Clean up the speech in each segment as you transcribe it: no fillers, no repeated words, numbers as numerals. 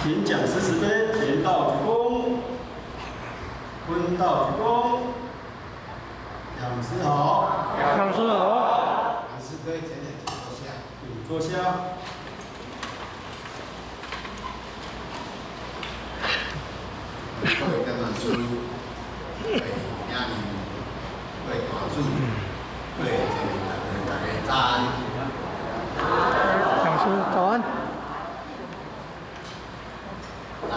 請講師慈悲，前道鞠躬，坤道鞠躬。講師好。講師好。講師各位淺淺請坐下。請坐下。各位講師，各位領袖，各位大主，各位前面大家，大家早安。講師早安。人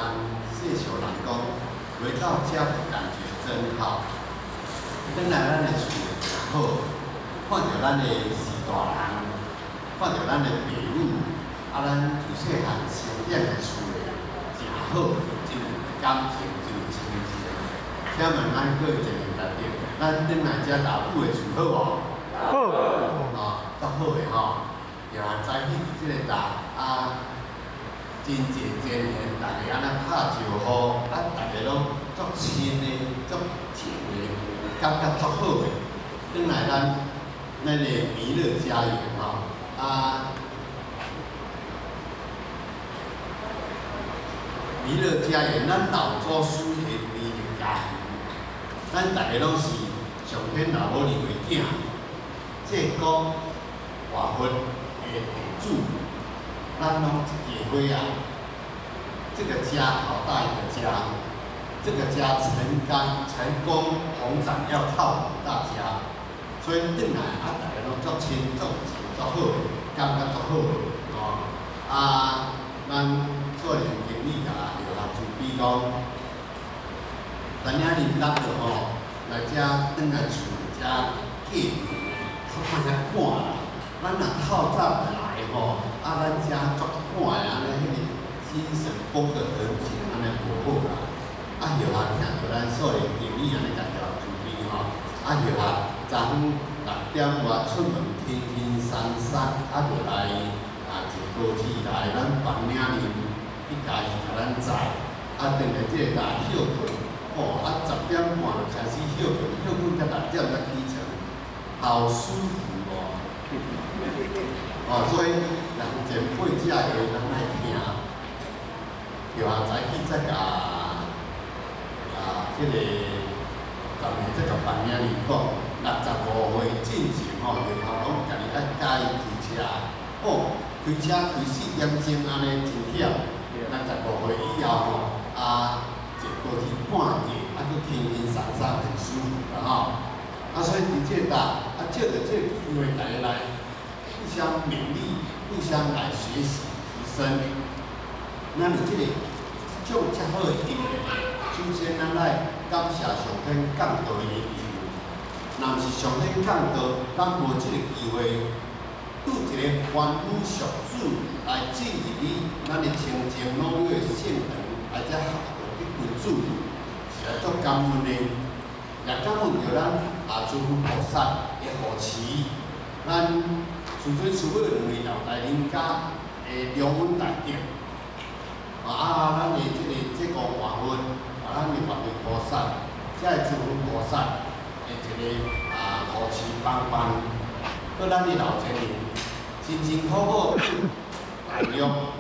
世俗人講，回到家的感覺真好。轉來咱的厝誠好，看著咱的序大人，看著咱的爸母，啊，咱自細漢成長的厝的誠好，真有感情，真有親情。請問咱各位前面大家，咱轉來遮老母的厝好無？好。哦，足好的吼。對啊，早起佇這個搭啊，真濟前緣，大家按呢拍招呼，啊，大家攏足親的，足情的，感覺足好的。轉來咱的彌勒家園吼，啊，彌勒家園，咱老祖師的彌勒家園，咱大家攏是上天老母二位囝，這個活佛的地主，咱攏一家伙仔。這個家好大一個家，這個家成功宏展要靠大家，所以轉來啊，大家攏足親足情足好的，感覺足好的哦。啊，咱做人經理共葉學慈悲講，咱遐爾搭著吼，來遮轉來厝遮過年，較莫遐趕啦。咱若透早來吼，啊，咱遮足趕的按呢，彼個精神繃得很緊，按呢無好啦。啊，葉學聽著咱素蓮經理按呢共葉學慈悲吼，啊，葉學昨昏6點外出門，輕輕鬆鬆，啊，就來啊坐高鐵來咱房嶺林去家己共咱載，啊，轉來這個搭歇睏，吼，啊，10點半就開始歇睏，歇睏到6點才起床，好舒服哦。哦，所以人前輩遮的咱愛聽，對啊，早起才共啊，這個昨暝才共房領林講，65歲進前吼，日頭攏家己愛家己開車，哦，開車開4點鐘按呢真險。65歲以後吼，啊，坐高鐵半價，啊，閣輕輕鬆鬆很舒服啦吼。啊，所以佇這搭，啊，藉著這個機會，大家來互相勉勵，互相來學習提升。咱有這個這種遮好的因緣，首先咱愛感謝上天降道的因緣。若毋是上天降道，咱無這個機會，拄一個凡夫俗子來進入你咱的清淨朗月的聖堂來遮學道的君子，是來足感恩的，也感恩著咱啊諸佛菩薩的護持，咱師尊師母兩位老大人家的良恩大德，啊，咱的這個這個活佛，啊，咱的法會菩薩，這個諸佛菩薩的一個啊護持幫幫，閣咱的老前人辛辛苦苦對大陸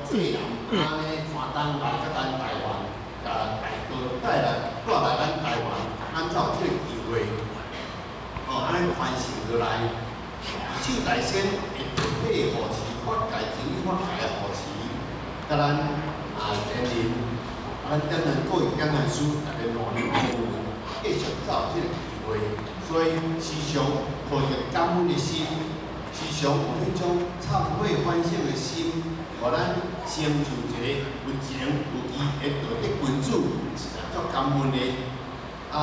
濟南按呢山東來到咱台灣，共大道帶來咱台灣，咱才有這個機會，哦，按呢傳承落來，宇宙大仙的特體護持，法界真理法界的護持，佮咱啊前人，啊咱點咱各位講師，逐家努力努力，繼續才有這個機會，所以時常抱著感恩的心，時常有彼種懺悔反省的心，予咱成就一個有情有義的道德君子，實在足感恩的。啊，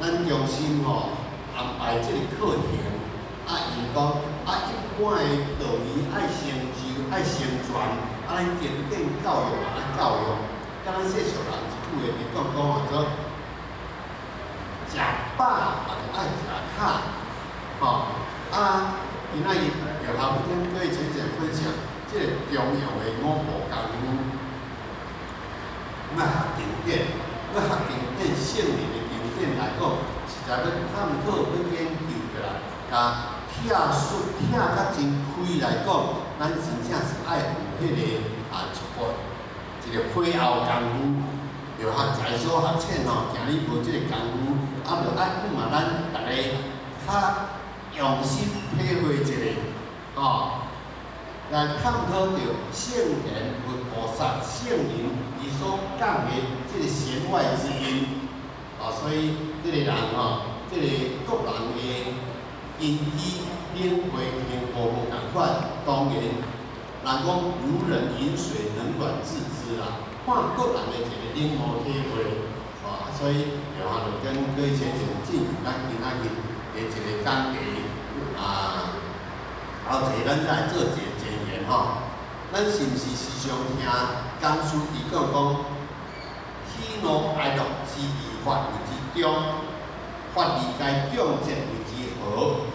咱中心吼安排這個課程，啊，伊講啊，一般的道義愛成就、愛成全，啊，咱經典教育嘛愛教育，敢若世俗人一句話佇講講叫做食飽嘛著愛食較，吼啊，今仔日葉校今天各位淺淺分享這個重要的五步功夫，欲學經典，欲學經典聖人的經典來講，實在欲探討、欲研究起來，共拆書拆甲真開來講，咱真正是愛有彼個啊一寡一个批后功夫，就学在所学浅吼，今日無這個功夫，啊，著愛嘛咱逐家較用心體會一下，吼，來探討著聖賢佛菩薩聖人伊所講的這個弦外之音，哦，所以這個人吼，這個各人的根基領會程度無仝款，當然，人講如人飲水，冷暖自知啦，看各人的一個領悟體會，哦，所以就下就跟各位淺淺進行咱今仔日的一個講題啊，後一咱再來做一個前言吼。咱是毋是時常聽講師佇講講喜怒哀樂之二法謂之中，法二階眾節謂之和，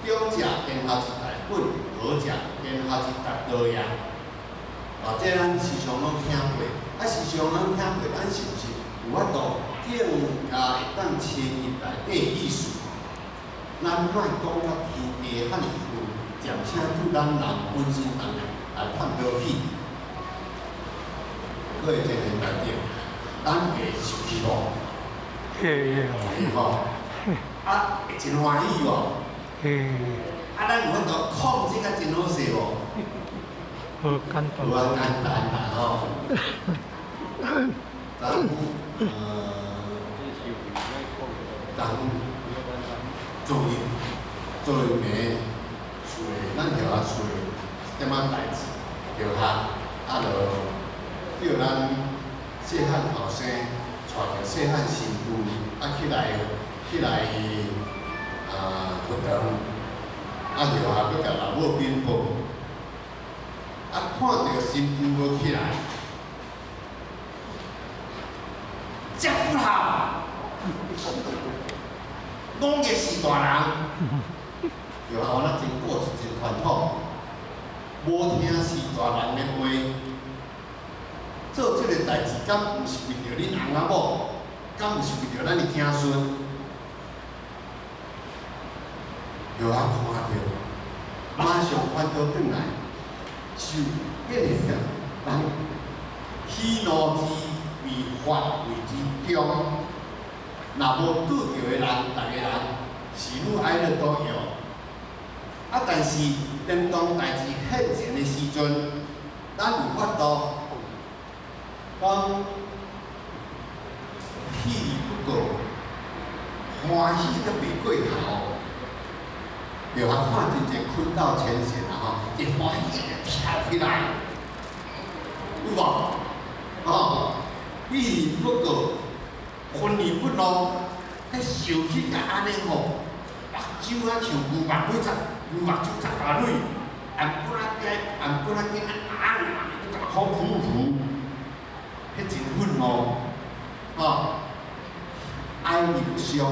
中者天下之大本，和者天下之大道也。啊，這咱時常攏聽過，啊，時常攏聽過，咱是毋是有法度更加會當深入內底意思？咱莫講甲天地遐爾遠，暫且對咱人本身當來探討起。各位前賢大德，咱會生氣無？會。會吼，啊，會真歡喜無？會。啊，咱有法度控制甲真好勢無？無簡單。無簡單啦吼。咱咱做伊做伊暝厝的，咱歇仔厝的一點仔代誌，著哈，啊，就叫咱細漢後生帶著細漢新婦啊起來啊佛堂，啊歇仔欲共老母稟報，啊看著新婦無起來，遮不孝，攏會是大人，著啊，咱真過真傳統，無聽是大人的話，做這個代誌，敢毋是為著恁翁仔某，敢毋是為著咱的子孫？著啊，看著，馬上反倒轉來，受彼個啥人喜怒之為法謂之中，若無拄著的人，逐个人喜怒哀樂都有。啊，但是當當代誌現前的時陣，咱有法度講氣而不過，歡喜閣袂過頭。著啊，看真濟困到前線啦吼，一歡喜就跳起來，有無？哦，氣而不過，憤而不怒，彼生氣甲按呢吼，目睭啊像牛目尾插，牛目睭插大蕊，頷骨仔嗲，頷骨仔緊啊，好苦苦，彼真憤怒，吼，哀而不傷。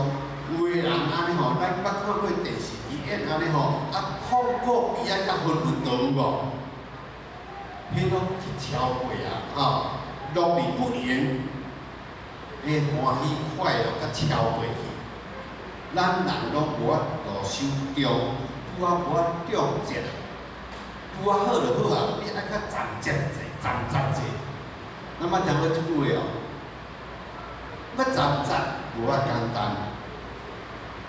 有的人按呢吼，咱捌看過電視機演按呢吼，啊，痛苦悲哀甲憤憤都有無？彼攏去超過啊，吼，樂而不言，彼歡喜快樂甲超過去。咱人攏無法度守中，拄仔無法中節，拄仔好就好啊，你愛較攢節者，攢節者。咱捌聽過這句話哦？欲攢節無遐簡單，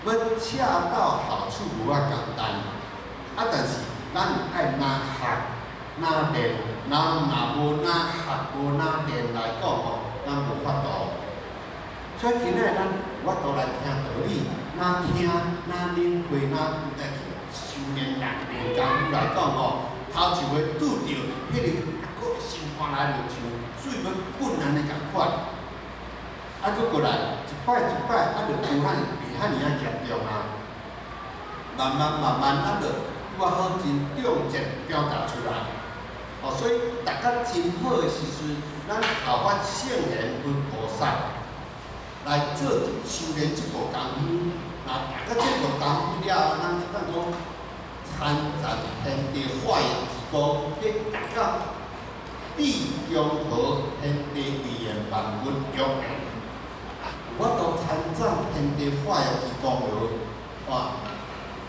欲恰到好處無遐簡單。啊，但是咱愛若學若練，咱若無若學無若練來講吼，咱無法度。所以今仔日咱有法度來聽道理，若聽若領會，若來去修煉練練功夫來講吼，頭一回拄著彼個閣心肝內就像水欲滾按呢仝款，啊，閣過來一擺一擺，啊，就無遐爾袂遐爾仔嚴重啊。慢慢慢慢啊，就拄仔好真重節表達出來。哦，所以逐家真好的時陣，咱效法聖賢佛菩薩來做修煉這步功夫。若達到這步功夫了後，咱當講參贊天地化育之功，彼達到地中和天地威嚴萬物躍然。有法度參贊天地化育之功勞，哇！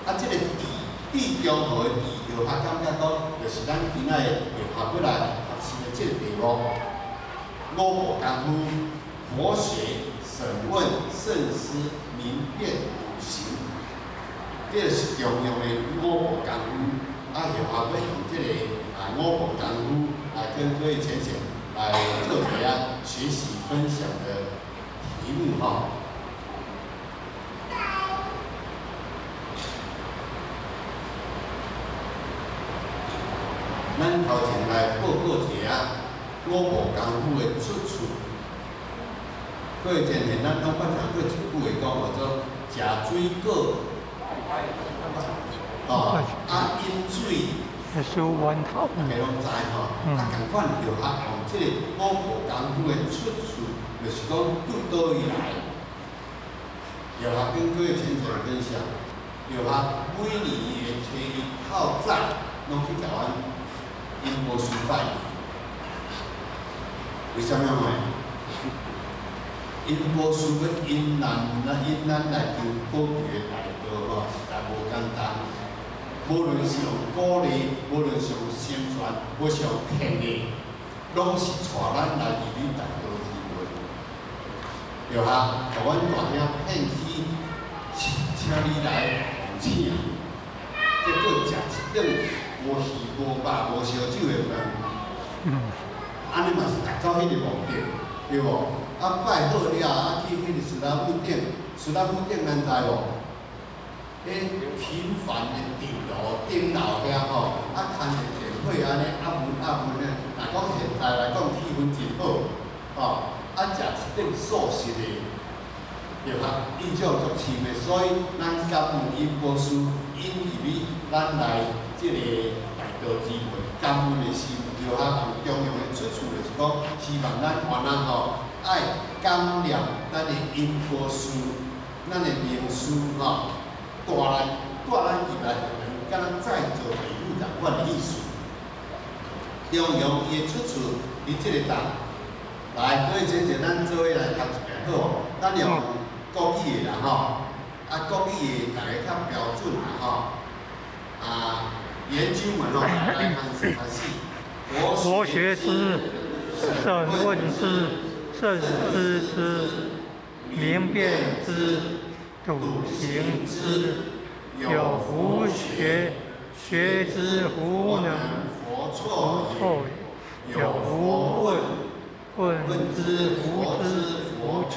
啊，這個地地中和的地，就較感覺講，就是咱今仔日會學過來學習的這這個題目，五步功夫：佛學、審問、慎思、明辨、篤行。這個是中庸的五步功夫。啊，後後欲用這個五步功夫來跟各位淺顯來做一下學習分享的題目吼。咱頭前來報告一下五步功夫的出處。各位前賢，咱攏捌聽過一句話講，叫做食水果，哦，啊飲水，輸源頭。大家攏知吼。啊，仝款藥學用這個五步功夫的出處，就是講對佗位來？藥學跟各位淺顯分享，藥學每年的初一透早，攏去共阮尹博士拜年。為啥物會？尹博士欲引咱，引咱來求寶貴的大道吼，實在無簡單。無論是用鼓勵，無論是用宣傳，無是用騙的，攏是帶咱來入去大道之門。對哈，予阮大兄騙去，請你來奉請，結果食一頓無魚無肉無燒酒的飯，按呢嘛是達到彼個目的，對無？啊拜好了，啊去彼個斯拉夫頂，斯拉夫頂咱知無？彼平凡的頂樓頂樓遐吼，啊牽著電火按呢壓悶壓悶的，若講現在來講氣氛真好，吼，啊食一頓素食的，對吧？印象足深的，所以咱感恩尹博士引入去咱來這個大道之門，感恩的心，對哈？用中庸的出處就是講，希望咱原來吼愛感念咱的尹博士，咱的名師吼。帶咱入來，敢若再做地獄仝款的意思。中庸伊的出處佇這個檔，來，各位姐姐，咱做伙來讀一遍好無？咱用國語的啦吼，啊國語的逐家較標準啦吼。啊，研究們吼，來看看是。佛學之，審問之，慎思之，明辨之，篤行之。有弗學，學之弗能，弗錯也；有弗問，問之弗知，弗錯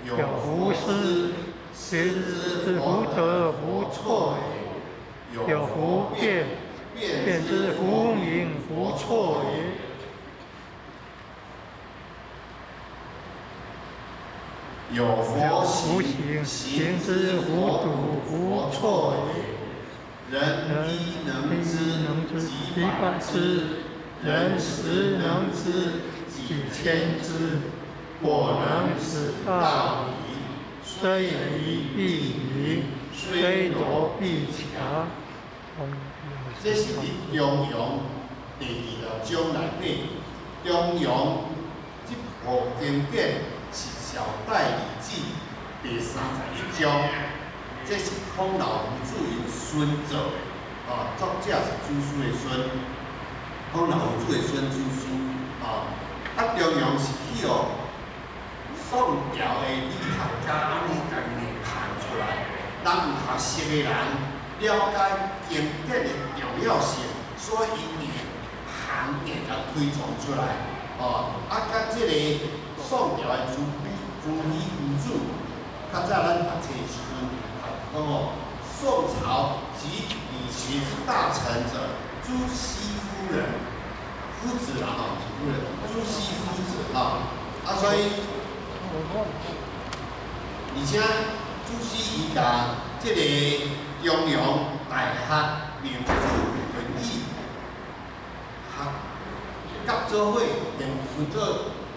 也；有弗思，思之弗得，弗錯也；有弗辨，辨之弗明，弗錯也。有弗行，行之弗篤，弗錯也。人一能知幾百知，人十能知幾千知。果能此大矣。雖夷必禮，雖弱必強。這是佇中庸第二條章內底，中庸這部經典是《小代禮記》第31章，這是孔老夫子𪜶孫做的，哦，作者是祖師的孫，孔老夫子的孫祖師，哦，啊，中庸是去予宋朝的理學家按呢共硬彈出來，人有學識的人了解經典的重要性，所以伊硬行硬共推崇出來，哦，啊，佮這個宋朝的朱熹夫子，較早咱讀冊的時陣讀講哦，宋朝集理學之大成者，朱熹夫人，夫子啦吼，是夫人，朱熹夫子吼，啊所以，而且朱熹伊共這個中庸、大學、名著、論語，學甲做伙，便分做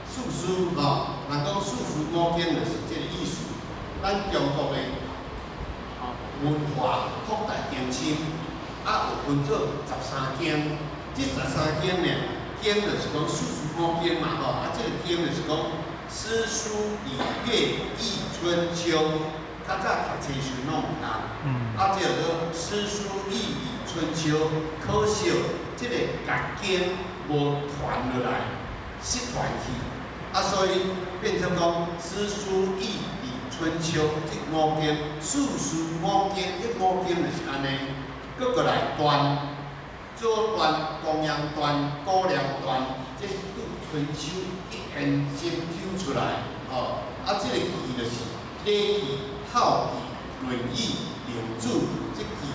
四書吼。人講四書五經就是這個意思。咱中國的文化博大精深，啊有分做十三經。這十三經呢，經就是講四書五經嘛吼，啊這個經就是講詩書禮樂易春秋，較早讀冊時攏有讀。啊，這叫做詩書易禮春秋，可惜這個甲經無傳落來，失傳去，啊，所以變成講詩書易禮春秋這五經，四書五經，這五經就是按呢。閣過來傳，左傳、公羊傳、谷梁傳，這是對春秋一延伸抽出來，吼，啊，這個記就是禮記、孝記、論語、孟子這記，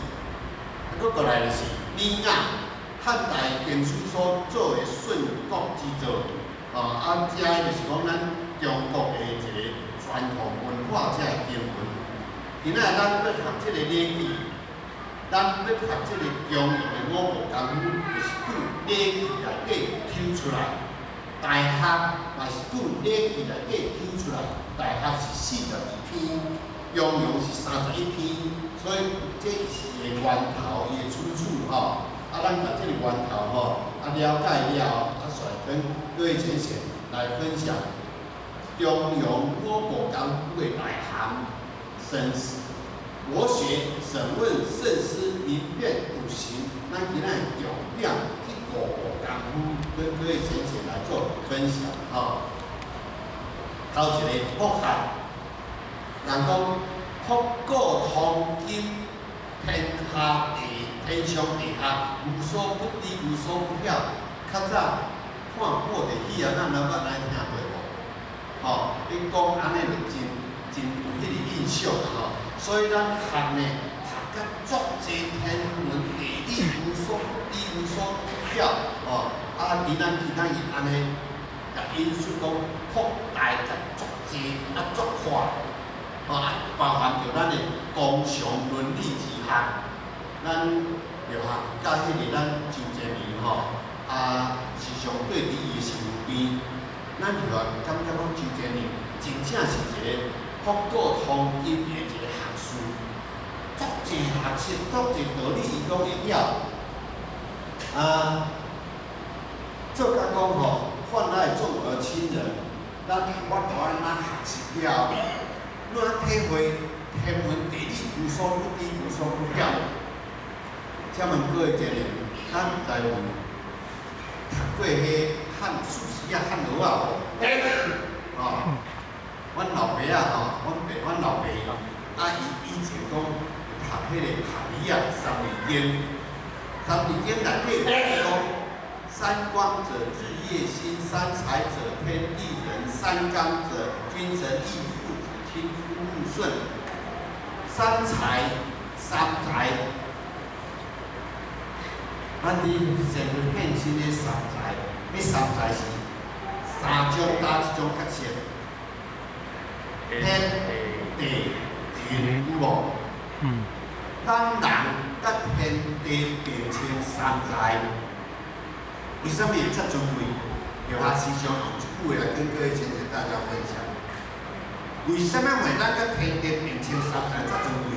啊，閣過來就是爾雅，漢代經書所做的順國之作，吼，啊，這就是講咱中國的一個傳統文化，這個經文。今仔日咱欲學這個禮記，咱欲學這個中庸的五步功夫，就是對禮記內底抽出來。大學嘛是對禮記內底抽出來，大學是42篇，中庸是31篇，所以這是伊的源頭，伊的出處吼。啊，咱共這個源頭吼，啊了解了後，啊，煞跟各位淺顯來分享中庸五步功夫的內涵、深思、博學、審問、慎思、明辨、篤行。咱今仔重點這五步功夫，跟各位淺顯來做分享吼。頭一个博學，人講博古通今，天下地，天上地下，無所不知，無所不曉。較早看布袋戲啊，咱攏捌來聽過無？吼，你講按呢就真真有彼个印象吼。所以咱學呢，學甲足濟天文地理，無所不知，無所不曉，吼。啊，佇咱今仔日按呢，共引述講擴大甲足濟啊足闊，吼啊，包含著咱的綱常倫理之學，咱著學佮彼个咱周杰倫吼，啊，時常綴佇伊的身邊，咱就感覺講周杰倫真正是一個博古通今的一個學士，足濟學識，足濟道理伊攏會曉。啊，做甲講吼，泛愛眾而親仁，咱我著按怎學習了後，怎體會天文地理無所不知，無所不曉。請問各位哲人，咱毋知有讀過彼漢數字仔漢字仔無？吼，阮老爸仔吼，阮爸阮老爸，啊伊以前講讀彼个學字仔《三字經》，《三字經》內底有講：三光者，日月星；三才者，天地人；三綱者，君臣義父子親夫婦順。三才，三才，咱佇社會變身的三才，彼三才是三種哪一種角色？天、地、人，有無？嗯。咱人佮天地並稱三才，為啥物會遮尊貴？著我時常用一句話來跟各位淺顯大家分享。為啥物會咱佮天地並稱三才遮尊貴？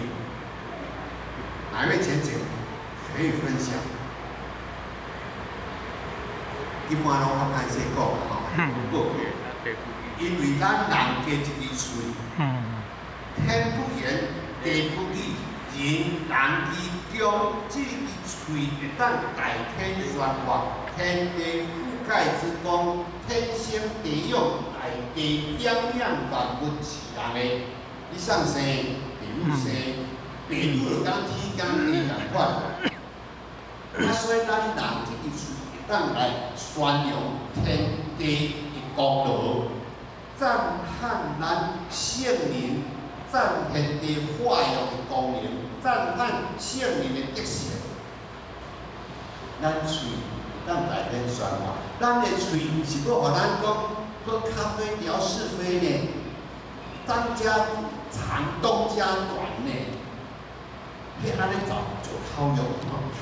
哪位淺顯可以分享？一般攏較歹勢講吼，過去，因為咱人加一支喙，天不言，地不語，人人之中，這支喙會當代天宣發，天地覆蓋之功，天生地養，大地點養萬物是人的。你送生，父母生，父母就敢天公地仝款。啊，所以咱人這支喙會當來宣揚天地的功勞，讚嘆咱聖人讚天地化育的功能，讚嘆聖人的德性。咱喙會當代天宣發，咱的喙毋是欲予咱講喝咖啡聊是非呢，當家長東家短呢，彼按呢做做口業，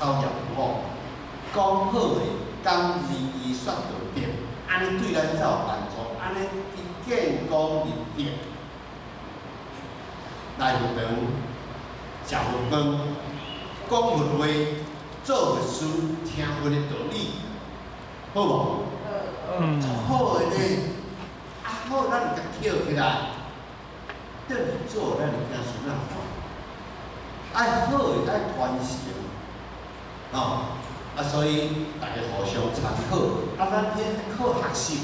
口業吼，講好的，講仁義說道德，按呢對咱才有幫助，按呢去建功立德。來佛堂，食佛飯，講佛話，做佛事，聽佛的道理，好無？足好的呢，啊好，咱就共抾起來，轉去做咱的子孫仔看。愛好的愛傳承，吼。啊，所以大家互相參考。啊，咱遐靠學習，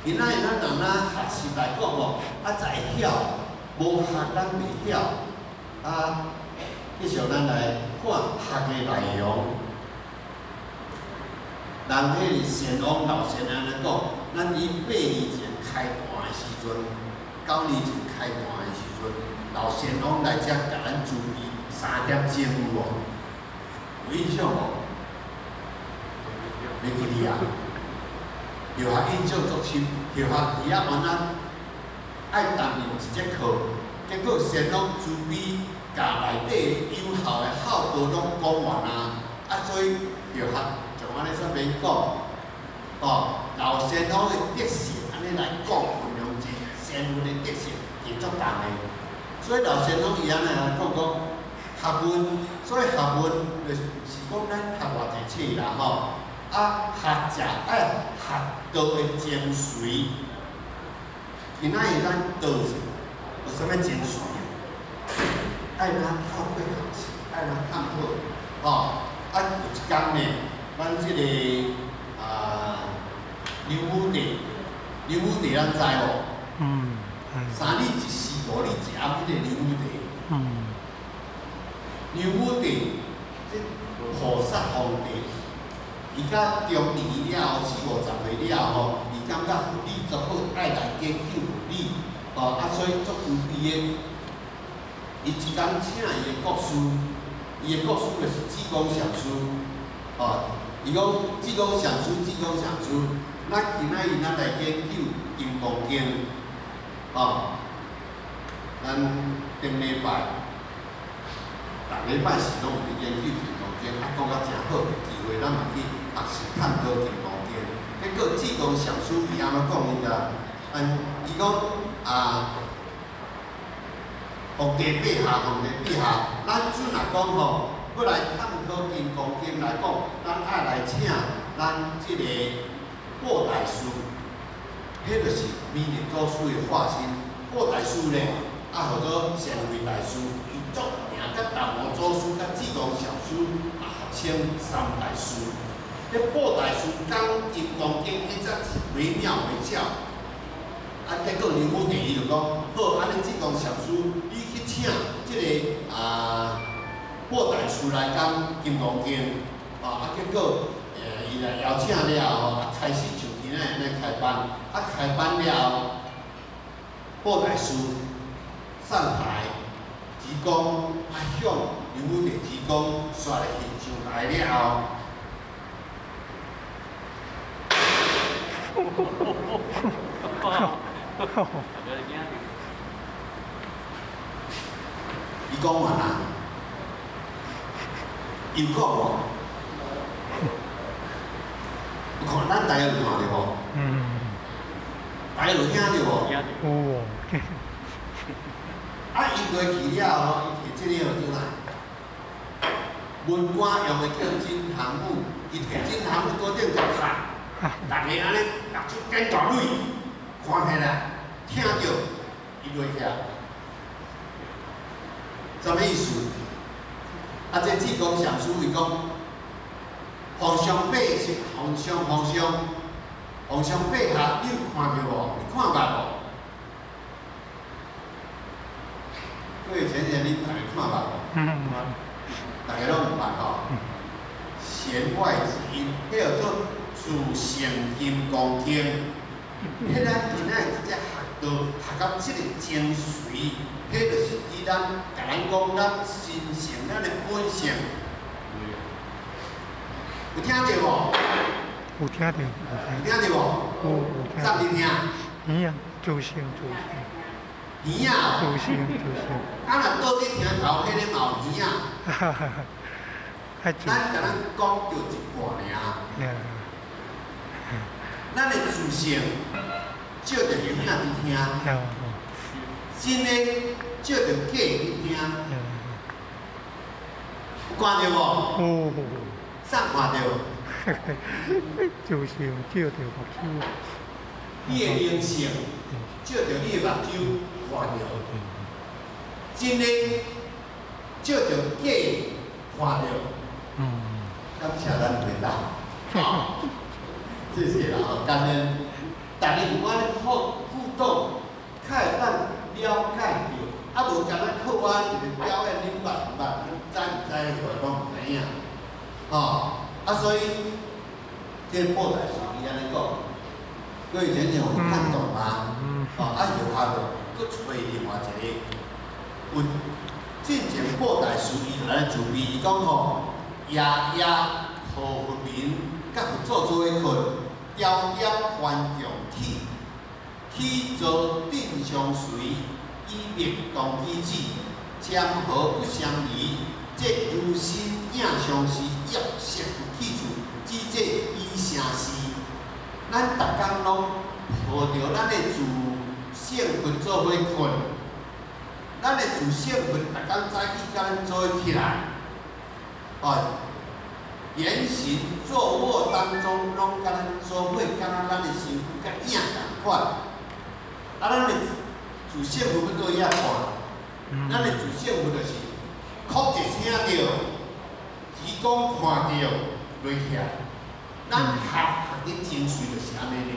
今仔日咱人若學習來講吼，啊才會曉，無學咱袂曉。啊，繼續咱來看學的內容。人彼個仙翁老仙翁來講，咱佇8年前開壇的時陣，9年前開壇的時陣，老仙翁來遮共咱慈悲3點鐘有無？有印象無？袂記得啊？後學印象足深，後學佇遐原來愛擔任一節課，結果仙翁慈悲共內底有效的孝道攏講完啊，啊所以後學就按呢煞免講，哦，老仙翁的德性按呢來講，分量真仙翁的德性是足重的，所以老仙翁伊按呢來講講學問，所以學問就是講咱讀偌濟冊啦吼，啊學者愛學道的精髓，今仔日咱道是有啥物精髓？愛怎透過學習，愛怎探討，吼，啊有一工呢，咱這個啊梁武帝，梁武帝咱知無？嗯。三日一時，五日一暗，彼個梁武帝。梁武帝這菩薩皇帝，伊到中年了後，四五十歲了後，伊感覺佛理足好，愛來研究佛理，吼啊，所以足慈悲的。伊一工請伊的國師，伊的國師就是智光禪師，吼，伊講智光禪師，智光禪師，咱今仔日咱來研究《金剛經》，吼，咱頂禮拜，逐禮拜四攏有佇研究《金剛經》，啊，講甲誠好，有機會咱嘛去學習探討《金剛經》。結果智光禪師伊按怎講伊知？嗯，伊講啊。皇帝陛下，皇帝陛下，咱陣若講吼，欲來探討《金剛經》來講，咱愛來請咱這個布大師，彼就是彌勒祖師的化身。布大師咧，啊，號做善慧大師，伊足名，佮達摩祖師、佮智光禪師啊合稱三大師。彼布大師講《金剛經》，彼才是惟妙惟肖。啊，結果梁武帝伊就講，好，按呢智光禪師，你去請這個啊布大師來講《金剛經》，啊，結果，伊來邀請了後，啊，開始像今仔按呢開班，啊，開班了後，布大師上台鞠躬，啊，向梁武帝鞠躬，煞來上台了後。伊講完啊，又講無？有看咱大家有看著無？嗯。大家有聽著無？有。啊，伊過去了後，伊提這个轉來，文官用的叫金堂木，伊提金堂木桌頂就拍，逐家按呢目睭見大蕊，看起來，聽著，伊落去。啥物意思？啊，這智光禪師伊講，皇上陛下，皇上皇上，皇上陛下，你有看著無？你看捌無？各位淺淺，恁逐家看捌無？逐家攏毋捌吼。弦外之音，彼叫做自性金剛經。彼咱今仔日這學道學到這個精髓，彼就是以咱共咱講咱心性，咱的本性。有聽著無？有聽著。有聽著無？有有聽。啥佇聽？耳啊，自性自性。耳啊。自性自性。啊，若倒佇聽頭，彼个嘛有耳啊。哈哈哈！咱共咱講著一半爾。咱的自性照著耳仔佇聽，真的照著假佇聽，有看著無？有。啥看著？自性照著目睭。你的靈性照著你的目睭看著，真的照著假看著。感謝咱回答，好，謝謝啦吼，感恩。逐日有按呢互互動，較會當了解著，啊無干焦靠我一个表演，恁捌毋捌？恁知毋知？我攏毋知影。吼，啊所以，這個布袋師伊按呢講，各位淺淺有看懂嗎？吼，啊後下就閣揣另外一个，有進前布袋師伊就來慈悲，伊講吼，夜夜抱佛眠，佮佛祖做伙睏，雕點還強起，起坐定相隨，以滅動機止，江河不相離，這如心影相似，業色不去處，只這依成事。咱逐工攏抱著咱的自性佛做伙睏，咱的自性佛逐工早起佮咱做伙起來，哦，言行坐臥當中，攏佮咱做伙，敢若咱的身軀佮影仝款。啊，咱的自性佛欲佗位遐看？咱的自性佛就是哭一聲著，耳光看著落去。咱學學的精髓就是按呢爾。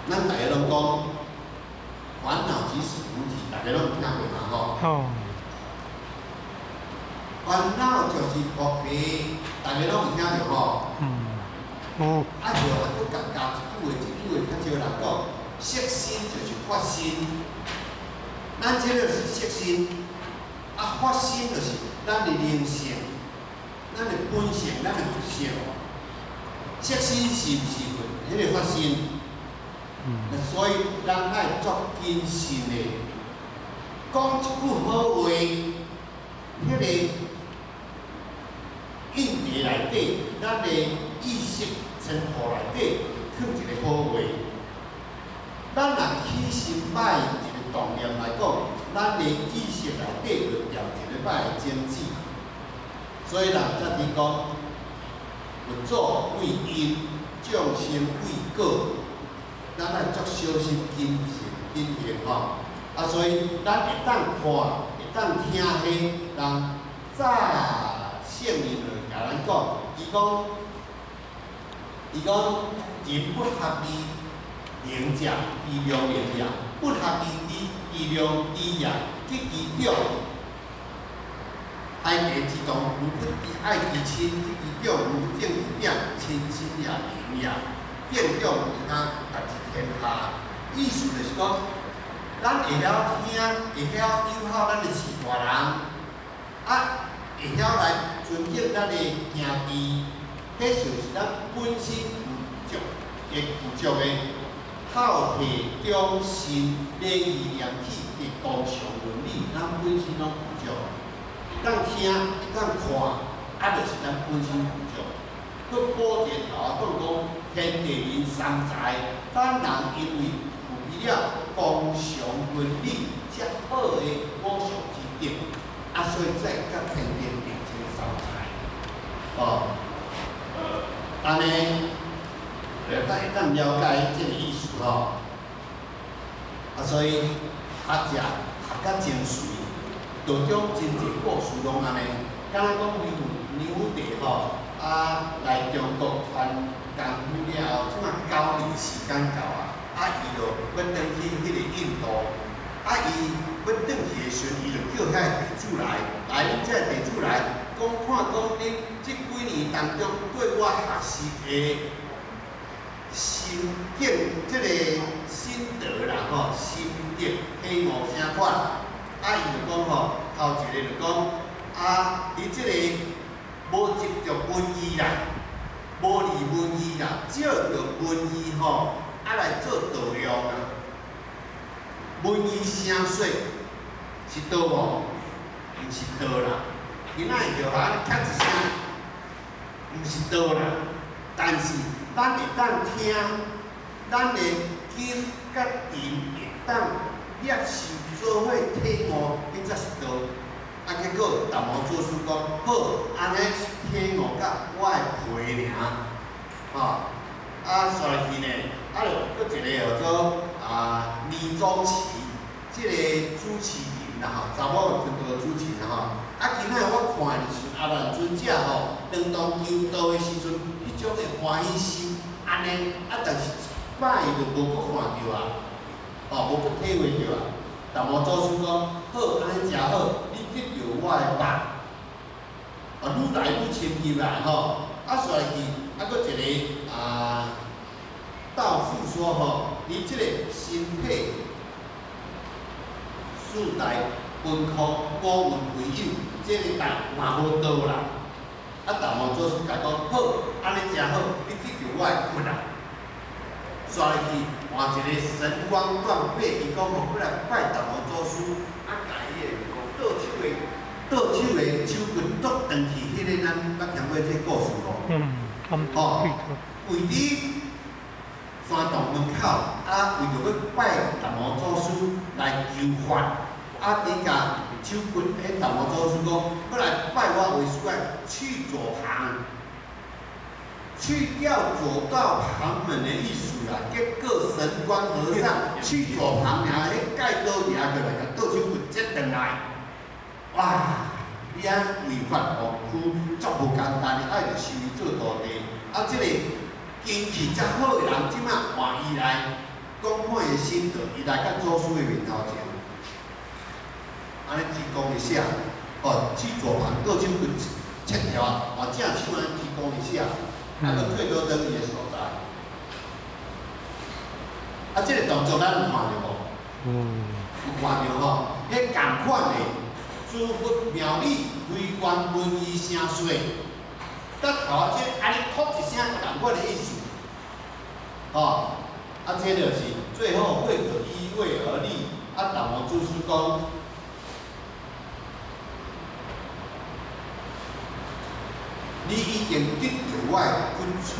咱逐家攏講煩惱即是菩提，逐家攏有聽過嘛吼？哦。煩惱就是菩提，逐家攏有聽著吼？嗯，有。啊，後來閣共加一句話，這句話較少人講，色身就是法身。咱這个是色身，啊，法身就是咱的靈性，咱的本性，咱的佛性。色身是毋是佛？彼个法身。所以人愛足謹慎的，講一句好話，彼个印地內底，咱的意識前途內底，囥一个好話。咱若起心歹一个動念來講，咱的意識內底就掉一个歹的種子。所以人才佇講，佛祖為因，眾生為果。咱愛足小心謹慎謹行吼。啊，所以咱會當看，會當聽彼人早聖人就共咱講，伊講人不合之能者，其量能也；不合之知，其量知也。得其長，愛弟之同，如不愛其親；得其長，如不敬其長，親親也仁也。敬長其他，達治天下。意思就是講，咱會曉聽，會曉友好咱的序大人，啊，會曉來尊敬咱的兄弟，彼就是咱本身具足的具足的孝悌忠信禮義廉恥的高尚倫理，咱本身攏具足。當聽，當看，啊，就是咱本身具足。閣寶殿頭仔講講天地人三才，咱人因為具備了高尚倫理遮好的五常之德，啊，所以才會佮天地並稱三才。哦，按呢，咱會當了解這个意思吼。啊，所以學者學甲精髓，道中真濟故事攏按呢，敢若講梁武帝吼，啊來中國傳功夫了後，這馬9年時間到啊，啊伊就欲轉去彼个印度，啊伊欲轉去的時陣，伊就叫遐个弟子來，來恁這个弟子來，講看講恁這幾年當中對我學習的心境，這个心得啦吼，心得體悟啥款？啊，伊就講吼，頭一个就講，啊，你這个無執著文義啦，無離文義啦，照著文義吼，啊來做度量啊。文義聲說是道無？毋是道啦。囡仔會叫啊，咔一聲，毋是道啦。但是咱會當聽，咱的根佮尘會當接受做伙體悟，彼才是道。啊，結果達摩祖師講好，按呢體悟甲我的皮爾，吼，啊，煞落去呢，啊，就閣一個叫做啊倪宗慈，這個主持人啦吼，查某頻道主持人吼，啊，今仔我看的就是阿难尊者吼，當當求道的時陣，彼種的歡喜心，按呢，啊，但是一擺就無閣看著啊，吼，無閣體會著啊。達摩祖師講，好，按呢誠好，你得著我的法，啊，愈來愈深入啦，吼，啊，煞來去，啊，閣一个啊，道副說吼，你這個身體四大分空，五蘊為有，這个代嘛無道啦。啊，達摩祖師共講，好，按呢誠好，你得著我的骨啦。煞來去換一个神光斷臂，伊講吼，欲來拜達摩祖師，啊，共伊的倒手的倒手的手骨剁斷去，彼个咱捌聽過這个故事無？嗯，吼，位佇山洞門口，啊，為著欲拜達摩祖師來求法，啊，佇共手骨，彼達摩祖師講，欲來拜我為師，愛去左旁，去掉左道旁門的意思啦。結果神光和尚去左旁，爾彼蓋刀掠過來，共倒手骨折斷來。哇！你按為法忘軀，足無簡單的，愛著收伊做徒弟。啊，這个根器遮好的人，這馬換伊來講看伊的心得，伊來到祖師的面頭前，按呢鞠躬一下，哦，去左旁倒手骨切掉啊，換正手按呢鞠躬一下，啊，閣退倒轉伊的所在。啊，這个動作咱有看著無？有看著吼，彼仝款的諸佛妙理，唯願聞伊聲說。甲頭仔這按呢哭一聲，仝款的意思。吼，啊，這就是最後慧可依位而立。啊，達摩祖師講，你已經得著我的骨髓，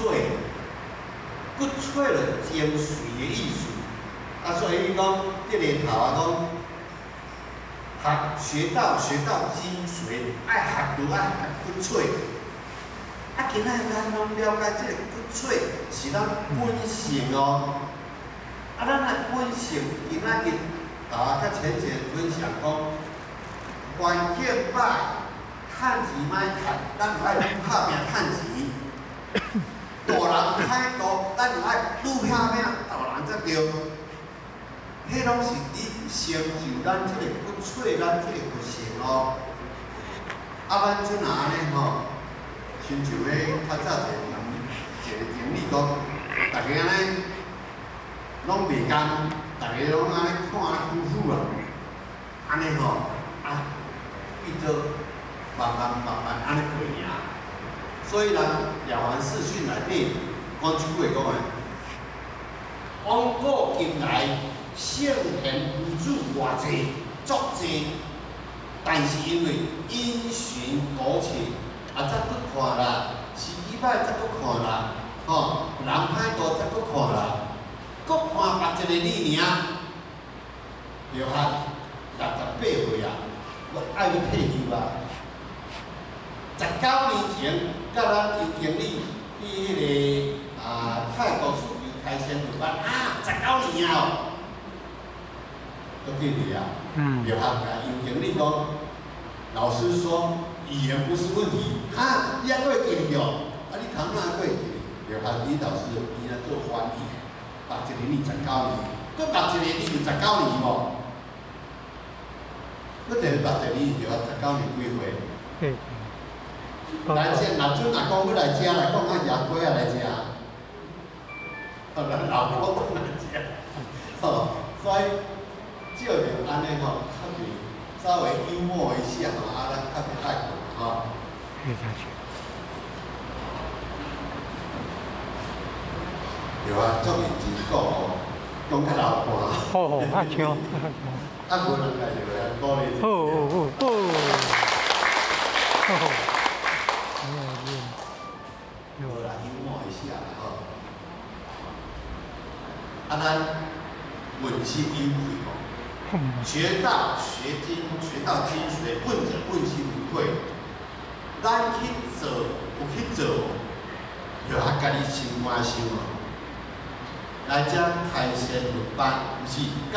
骨髓就精髓的意思。啊，所以伊講，這个頭仔講，學學道學到精髓，愛學著愛學骨髓。啊，今仔咱攏了解這个骨髓是咱本性哦。啊，咱的本性，今仔日啊，佮淺淺分享講，環境歹，趁錢歹趁，咱就愛拍拚趁錢；大人歹度，咱就愛愈拍拚大人才對。彼攏是佇成就咱這個骨髓，咱這個佛性哦。啊，咱陣若按呢吼，親像彼較早一个人一个經理講，逐家按呢攏袂共，逐家攏按呢看咧久久啊，按呢吼啊，變做慢慢慢慢按呢過爾。所以人了凡四訓內底講一句話講的，往古今來聖賢夫子偌濟足濟，但是因為因循苟且，啊，才閣看啦，時機歹才閣看啦，吼，人歹度才閣看啦，閣看別一個你爾，著啊，68歲啊，我愛欲退休啊。19年前，佮咱杨經理去彼个啊泰國樹球開仙佛班啊，十九年啊哦，閣記得啊？著啊，共楊經理講，老師說語言不是問題，哈，你猶閣會記得哦？啊，你通哪閣會記得？著啊，李老師邊仔做翻譯，別一个年十九年，閣別一個年有十九年無？閣一個別一個年著啊，十九年幾歲？對。來遮，若陣若講欲來遮來講，愛食粿仔來食，哦，咱老婆講來食，吼，所以照著按呢吼，較袂稍微幽默一下吼，啊，咱較袂愛困吼。對啊，足認真講哦，講較流汗。好好，阿強。啊，無人來就來鼓勵。好好好，好。無啦，幽默一下啦吼。啊，咱問心有愧無？學道學精，學到精髓，問者問心無愧。咱去做，有去做無？著較家己心肝想哦。來遮開仙佛班，毋是佮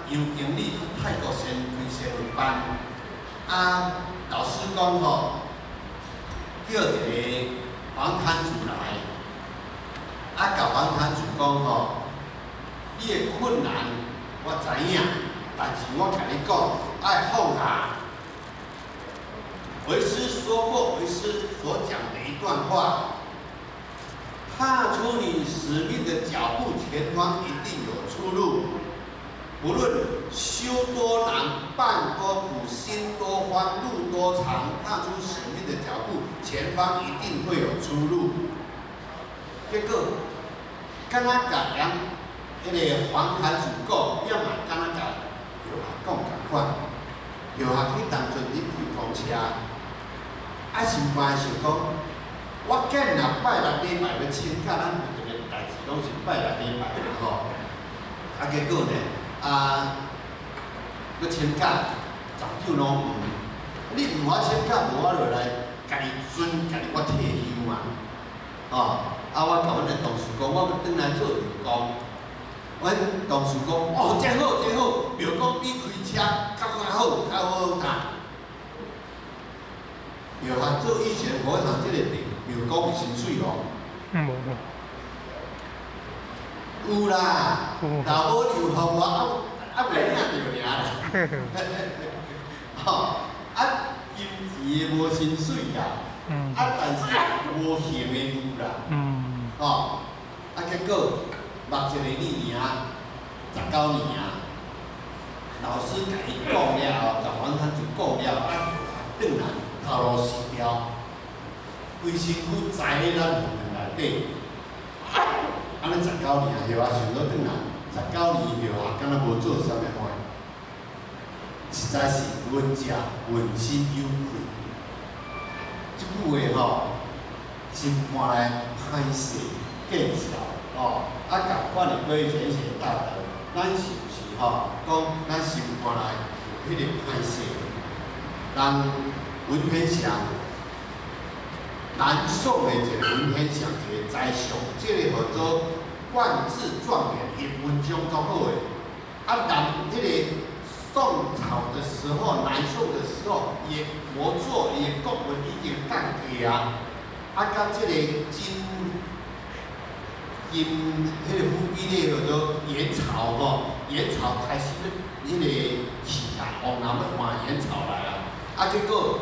楊經理去泰國先開仙佛班。啊，老師講吼，叫一个黃壇主來，啊，共黃壇主講吼，你的困難我知影，但是我共你講，愛放下。為師說過，為師所講的一段話：踏出你使命的腳步，前方一定有出路。不論修多難、辦多苦、心多慌、路多長，踏出使命的腳步，前方一定會有出路。結果，敢若共人彼个黃壇主講，也嘛敢若共藥學講仝款。藥學彼當陣佇開公車，啊心肝想講，我見若拜六禮拜欲請假，咱有一個代誌攏是拜六禮拜嘛吼。啊結果呢，啊，欲請假，站長攏毋，你毋予我請假，無我就來家己准家己我退休嘛，吼。啊，我共阮的同事講，我欲轉來做義工。阮同事講，哦，這好，這好，廟公比開車較較好，較好搭。藥學做以前佛堂這個廟公有薪水無？無。有啦，老母留予我，啊啊袂領著爾啦。吼，啊金錢的無薪水啦，啊但是無形的有啦。吼，啊結果目一个年爾，19年啊，老師共伊講了後，共黃壇主講了，啊轉來頭路失掉，規身軀栽咧咱園內底。按呢十九年啊，葉仔想欲轉來，十九年葉仔敢若無做啥物款，實在是阮遮問心有愧。這句話吼，心肝內歹勢見笑吼，啊，仝款的各位賢賢大德，咱是毋是吼講咱心肝內有彼個歹勢？人文天祥，南宋的一个文天祥，一个宰相，這个號做萬字狀元，伊文章足好的。啊，南彼个宋朝的時候，南宋的時候，伊的國祚，伊的國運已經降低啊。啊，佮這个金金彼个忽必烈叫做元朝吼，元朝開始欲彼个起啊，往南欲換元朝來啊。啊，結果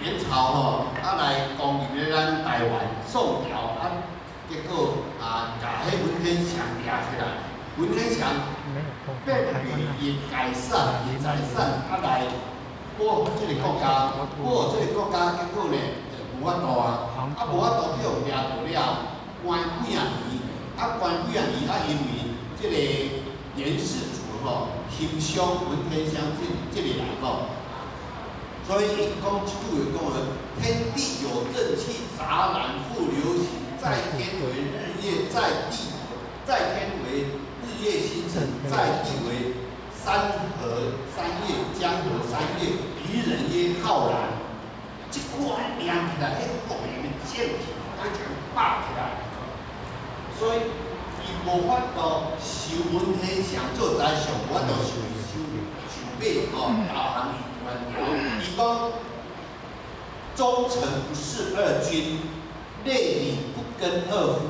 元朝吼，啊來攻入咧咱台灣，宋朝啊，結果啊，共彼文天祥掠起來，文天祥變伊解散，伊解散啊來保這个國家，保這个國家，結果呢就無法度啊，啊無法度去予掠著了，關幾仔年，啊關幾仔年，啊因為這个元世祖吼欣賞文天祥這個人吼。所以伊講這句話講的，天地有正氣，雜然復流行。在天為日月，在地在天為日月星辰，在地為山河山岳，江河山岳。鄙人曰浩然。這句話念起來，彼國人的正氣，剛強霸起來。所以伊無法度收文天祥做宰相，無法度收伊收收尾吼，投降伊元朝。伊講忠臣不事二君，烈女不跟二夫。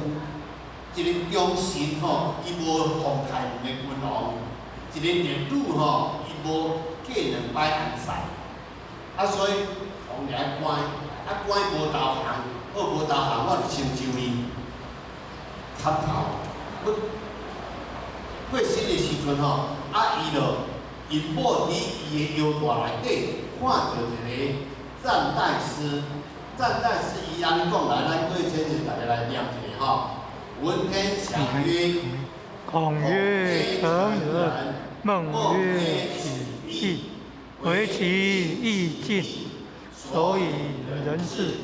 一个忠臣吼，伊無奉刣兩個君王；一個烈女吼，伊無嫁兩擺翁婿。啊，所以予掠關，啊關無投降，好無投降，我就成就伊砍頭。欲過身的時陣吼，啊伊就𪜶某佇伊的腰帶內底看著一個讚嘆詩，讚嘆詩伊按呢講來，咱各位先生逐家來念一下吼。文天祥曰：孔曰成人，孟曰起義，惟其義盡，所以人事。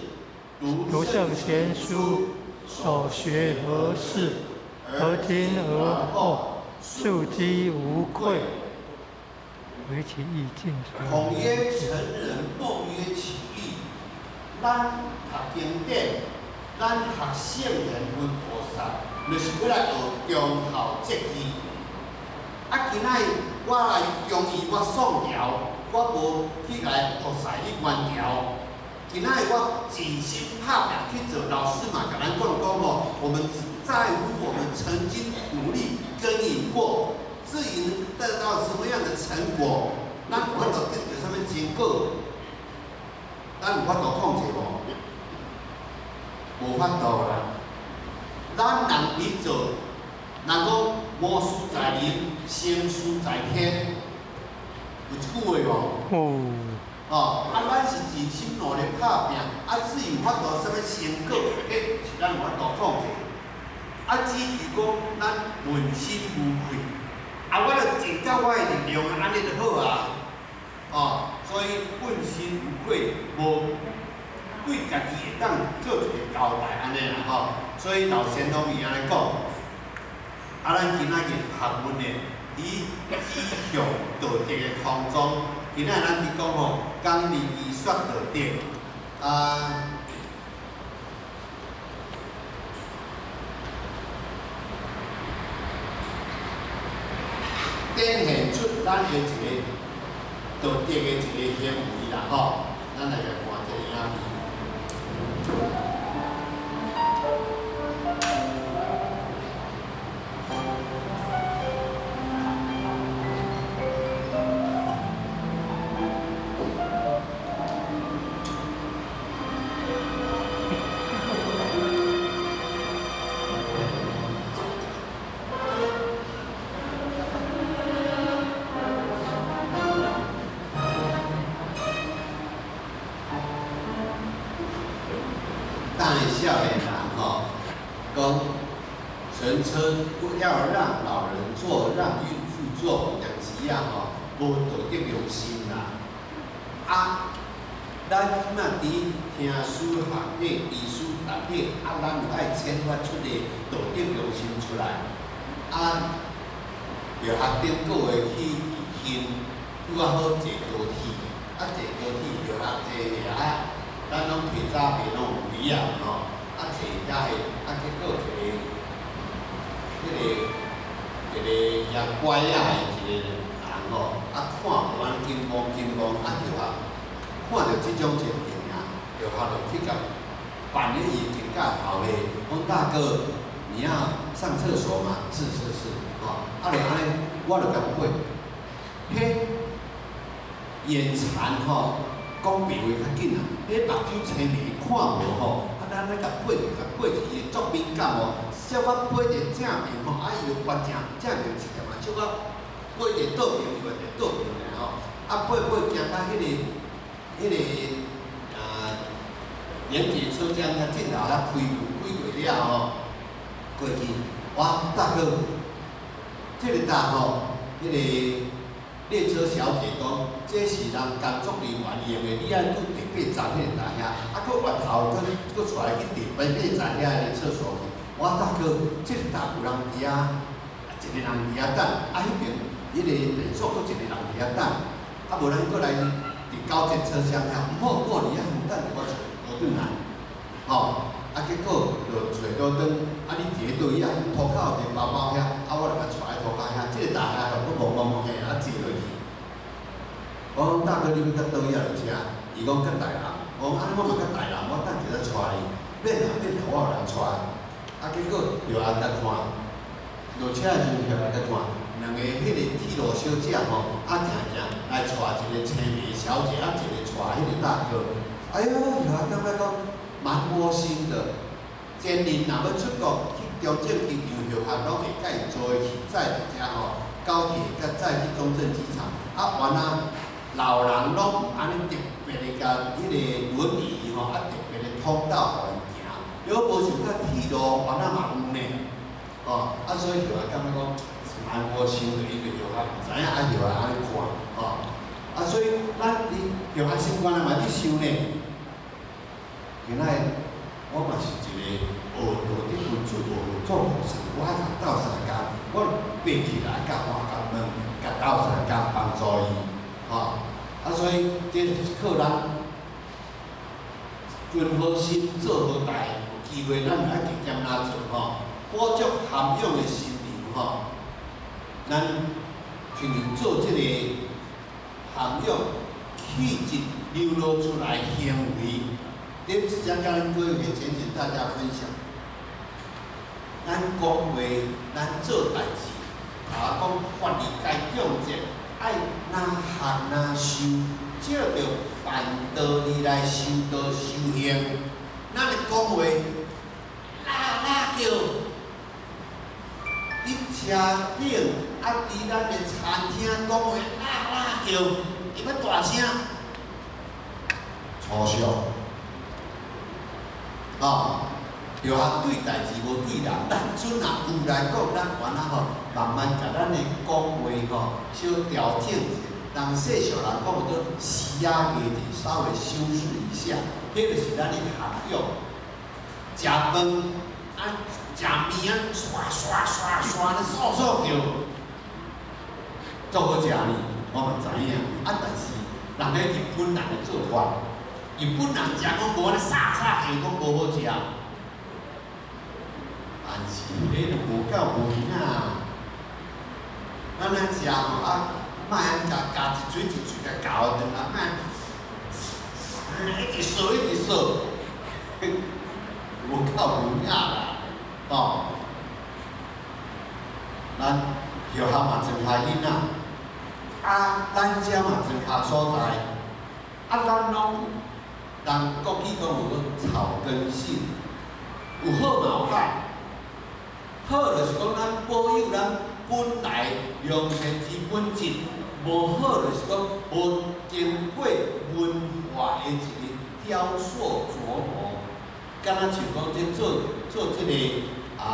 讀聖賢書，所學何事？而今而後，庶幾無愧。惟其義盡。孔曰成仁，孟曰起義。咱讀經典，咱學聖賢佛菩薩，就是欲來學忠孝節義。啊，今仔日我來忠義，我宋朝，我無去來服侍你關掉。今仔日我盡心拍拼去做，老師嘛共咱講講吼，我們只在乎我們曾經努力耕耘過，至於能得到什麼樣的成果，咱有法度得著啥物成果，咱有法度控制無？無法度啦。咱人佇做，人講無事在人，成事在天，有這句話無？有。哦，啊，咱是盡心努力拍拼，啊，至於有法度啥物成果，彼是咱有法度控制。啊，只求講咱問心無愧，啊，我著盡到我的力量，按呢就好啊。哦，所以問心無愧，無對家己會當做一個交代，按呢啦吼。所以老先攏會按呢講。啊，咱今仔日學問的，佇指向道德的空中。今仔日咱佇講吼，講禮義說道德，啊，展現出咱的一個道德的一個行為啦吼。咱來共看這個影片。少年人吼，講乘車不要讓老人坐，讓孕婦坐，有當時啊吼，無道德良心啦。啊，咱這馬佇聽書學禮，知書達禮，啊，咱有愛顯發出個道德良心出來。啊，著學頂個月去義興，拄仔好坐高鐵，啊坐高鐵著學坐遐啊。咱攏提早袂攏有位仔吼，啊坐遐下，啊結果一個，彼個一個舉拐仔的一個人吼，啊看無按呢緊忙緊忙，啊著啊看著這種情形啊，著學著去共辦咧伊的肩胛頭下，講大哥，你要上廁所嗎？是是是，吼，啊著按呢，我著共過，彼眼殘吼。講白話較緊啊，彼目睭青眉看無吼，啊咱咧共背共背去，伊會足敏感哦。小可背者正面吼，啊伊就跋正正面一點啊，小可背者倒面伊嘛會倒面來吼。啊背背行到彼個啊連結車廂遐盡頭遐開門開過了吼，過去，哇大哥，這個搭吼，彼個。列車小姐講，這是人工作人員用的，你愛拄第八站彼個台遐，啊，閣越頭閣閣帶去第八站遐个廁所去。我大哥，這個搭有人佇遐，一個人佇遐等，啊，彼邊彼個便所閣一個人佇遐等，啊，無咱閣來佇九節車廂遐，毋好毋好，你遐遠等著我揣倒轉來，吼，啊，結果就揣倒轉，啊，你佇咧佗位啊，塗跤有一個包包遐，啊，我就共帶去塗跤遐，這個搭遐吼，閣摸摸摸嘿，啊，坐落去。我講大哥，你欲到佗位落車？伊講佮台南。我講按呢，我嘛佮台南，我等下才帶你。免啦免啦，我有人帶。啊，結果著按共看，落車的時陣翕來共看，兩個彼個鐵路小姐吼，啊行行來帶一個青眉小姐，啊一個帶彼個大哥。哎喲，翕來感覺講蠻窩心的。前年若欲出國去中正機場歇睏，攏會共伊租的去載佇遮吼，高鐵佮載去中正機場。啊，原來老人攏有按呢特別的共彼個輪椅吼，啊特別的通道予𪜶行。了無想到鐵路原來嘛有呢，哦，啊所以就感覺講蠻窩心的，因為歇睏毋知影啊歇睏按呢看，吼，啊所以咱佇歇睏心肝內嘛佇想呢，今仔日我嘛是一個學道德君子，學做和尚，我愛共鬥相共，我爬起來共看共問，共鬥相共幫助伊，吼，啊所以這就是靠咱存好心做好代，有機會咱愛加減來做吼，補足涵養的心靈吼，咱親像做這個學涵養氣質流露出來行為。這直接跟各位淺淺大家分享。咱講話，咱做代誌，啊，講法律該重者，愛哪學哪修，照著凡道理來修道修行。咱的講話，啦啦叫，佇車頂啊，佇咱的餐廳講話啦啦叫，會較大聲，粗俗，哦。著學對代誌無對人，咱陣若有來講，咱原來吼慢慢共咱的講話吼小調整者。人世上人講做時仔藝者，稍微修飾一下，彼就是咱的涵養。食飯啊，食麵啊，唰唰唰唰咧嗖嗖叫，足好食呢，我嘛知影。啊，但是人咧日本人的做法，日本人食講無按呢沙沙叫，講無好食。但是彼就無夠有影。咱咧食吼啊，莫按共咬一喙一喙共咬轉來，莫一直嗦一直嗦，無夠有影啦，哦。咱學校嘛庄下囡仔，啊，咱遮嘛莊下所在，啊，咱攏有，人國語講有個草根性，有好嘛有歹。好就是講咱保有咱本來良善之本質，無好就是講無經過文化的一個雕塑琢磨，敢若像講這做做這個啊。